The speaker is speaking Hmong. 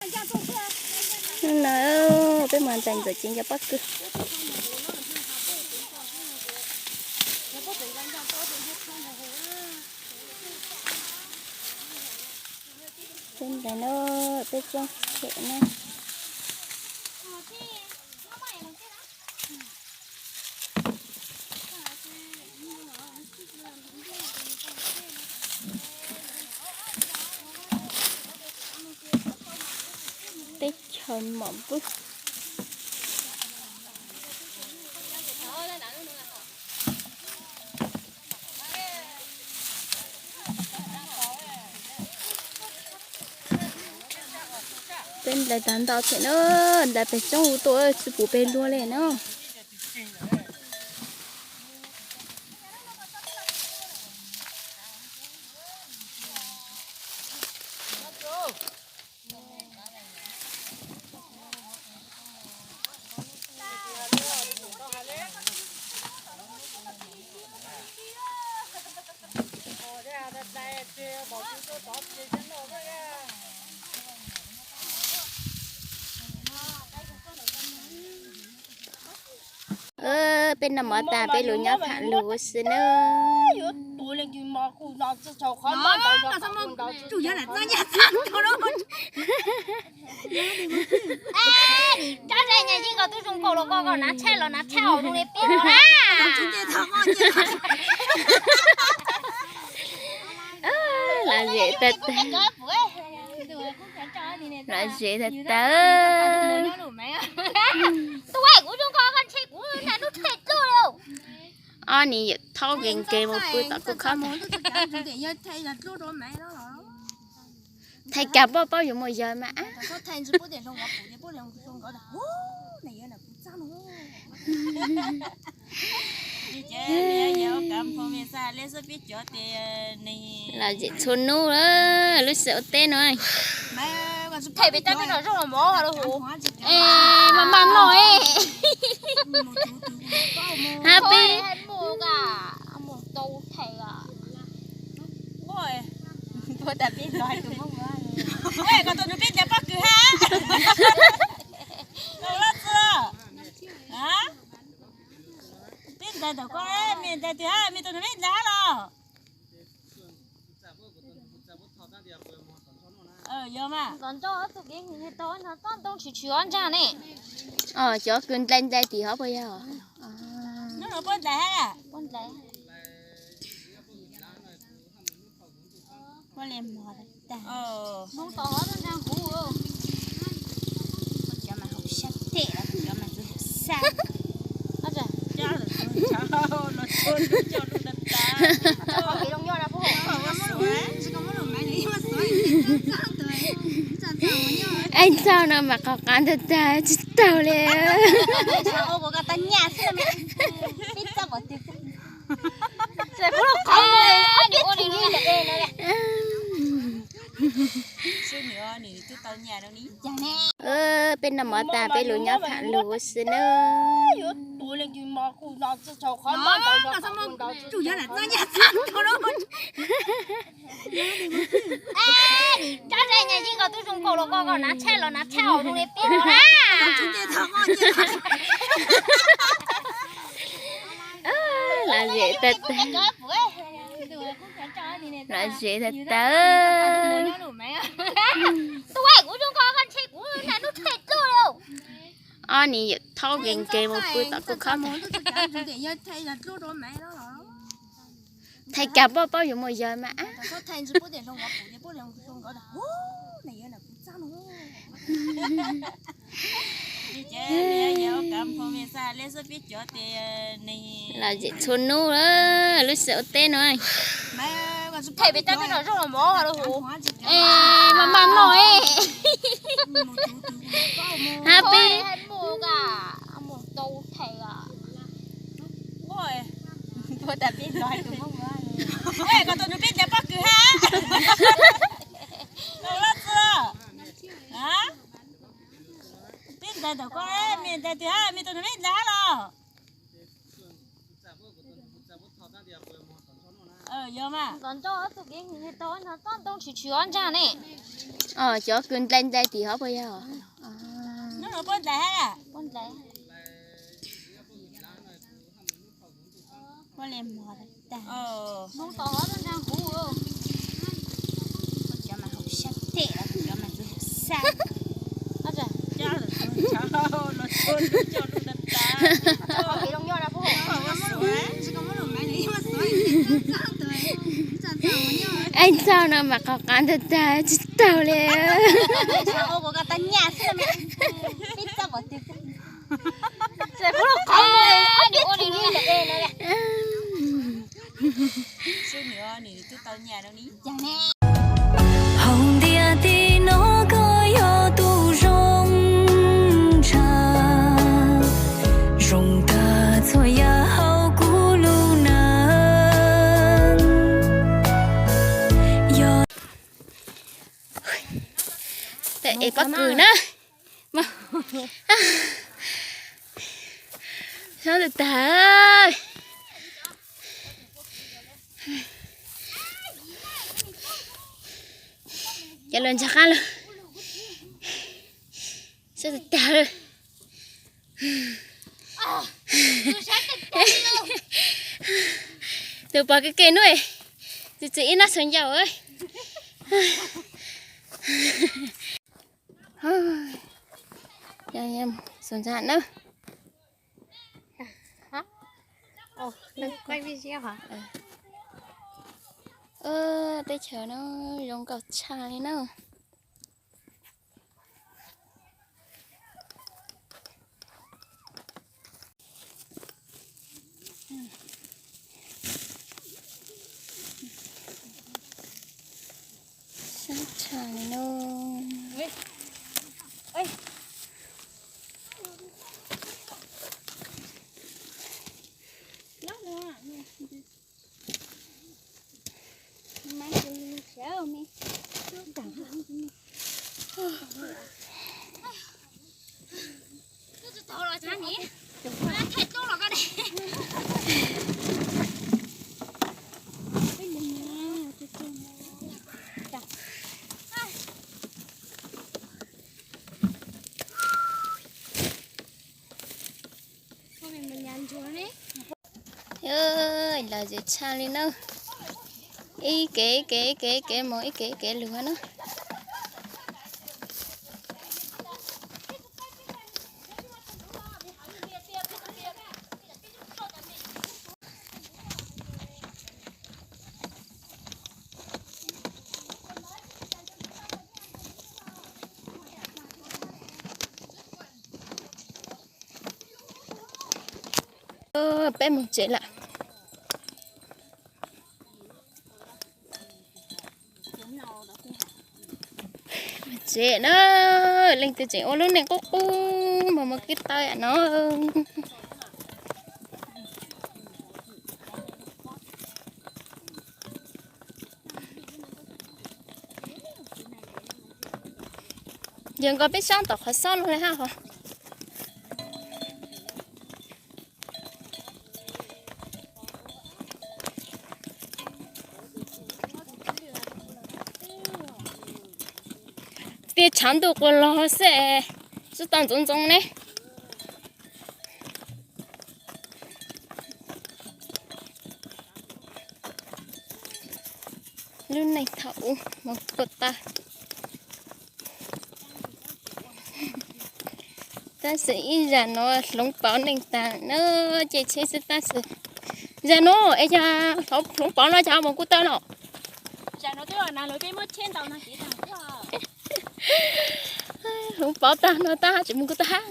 Hnub no peb mus ntais ntxawm cev nco pob kws. Peb ntais no, peb tsob phem na. Teb chaws mom npwb. Peb ntais tag nto thiab na, ntais pem tsob hu tuaj tsis pum pem luag li na. Peb noj mov tas peb los nyob tham lus xwb na. Tsob ze nyas yeej koj tub zoo nkaus los koj koj nav tshaj los nav tshaj hauv zoo li peb no na. Lom zem tag tag. Lom zem tag tag. Tus kuv zoo nkaus koj ntshe kuv nag nub tshaj dlub li. Ob nis yawm thaub nkees nkees mus pw tom kuv khob tag. Thais cas poj paub yuav mus yawg mas. Lom zem txhua hnub lub sij hawm ua teb no. Thais pem tab peb noj zaub los mov los hu. Mas mas noj. Hab peb. Koj tus nus peb ntais pob kws hab. Peb ntais ntawm koj, me ntais twg hab, me tus nus peb ntais hab los. Yog mas. Ntoo tshwm tshwm ob ntsag ne. Cov kws nplai nplai tim hov puas yog? Hnub no puab nplai hab? Puab nplai. Mus tom hov ntsag huv. Cov mas haum sab teg, cov mas txwv sab. Ib txog no mas qhov qab ntag tag tsis taug li. Peb noj mov tas peb los nyob tham lus xwb na. Tsob ze nyas yeej koj tub zoo nkaus los koj koj nav tshaj los nav tshaj hauv zoo li peb no na. Lom zem tag tag. Lom zem tag tag. Tus kuv zoo nkaus koj ntshe kuv nag nub tshaj dlub li. Ob nis yawm thaub nkees nkees mus pw tom kuv khob tag. Thais cas poj paub yuav mus yawg mas. Lom zem txhua hnub lub sij hawm ua teb no. Thais pem tab peb noj zaub los mov los hu. Mas mas noj. Hab peb. Koj tus nus peb ntais pob kws hab? Peb ntais ntawm koj, me ntais twg hab, me tus nus peb ntais hab los. Yog mas. Ntoo tshwm tshwm ob ntsag ne. Os, cov kws nplai nplai tim hov puas yog? Ej, txog no mas qhov qab ntag tag tsis taug li. Hauv ntiaj teb no koj yog tus zoo tshaj, zoo tag txhua yam hauv kuv lub neej. Yog es pob kws na. Sab tag tag. Cov lawv ntshai qab lawm. Sab tag tag. Tus pom kev kev nub, txiv txiv ib nab xav ncaus. Xav ncaus na. Teb chaws no zoo nkauj tshaj li na. Sab tshaj li no. Los zem tshaj li na. Ib kev ib kev ib kev ib kev mus ib kev ib kev lug na. Peb mus tsev lawm. Tsev na, leej twg tseem ua lub neej qub qub mas mus kib tawb no. Yog nkaus peb sab tom qhov xob no li hab hos. Tiaj tshav ntuj quas los xwb, tsis tau ntxoov ntxoo ne. Lub neej thaum ub mus kuj tawg. Tab sis ib zag no hloov pauv neej tag na, ces tsheb xwb tab sis. Zag no es yog hloov pauv no cas mus kuj tawg no. Hloov pauv tag no tab tsis mus kuj tawg hab.